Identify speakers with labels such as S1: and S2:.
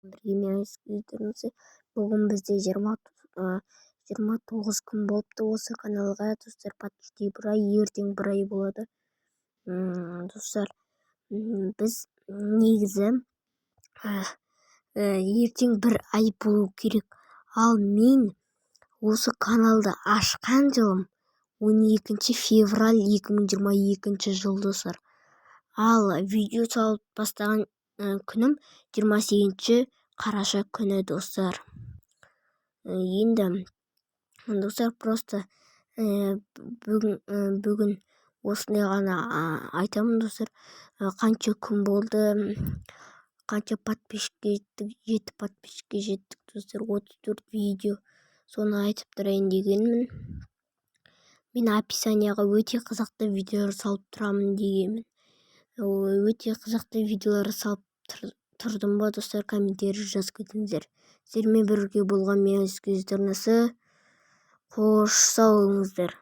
S1: Бірге мен. Бүгін бізде 29 күн болыпты осы каналға, достар, почти бір ай, ертең бір ай болады. Достар, біз негізі ертең бір ай болу керек. Ал мен осы каналды ашқан жылым 12 февраль 2022 жыл, достар. Ал видео салып бастаған күнім 28 қараша күні, достар. Енді, достар, просто бүгін осындай ғана айтамын, достар. Қанша күн болды, қанша подписчикке жеттік? Жеті подписчикке жеттік, достар, 34 видео. Соны айтып тұрайын дегенмін. Мен описанияға өте қызықты видеолар салып тұрамын дегенмін. Өте қызықты видеолар салып тұрдым ба, достар? Комментарий жазып кетіңіздер. Сіздермен бірге болған мен, арнасы. Қош, сау болыңыздар.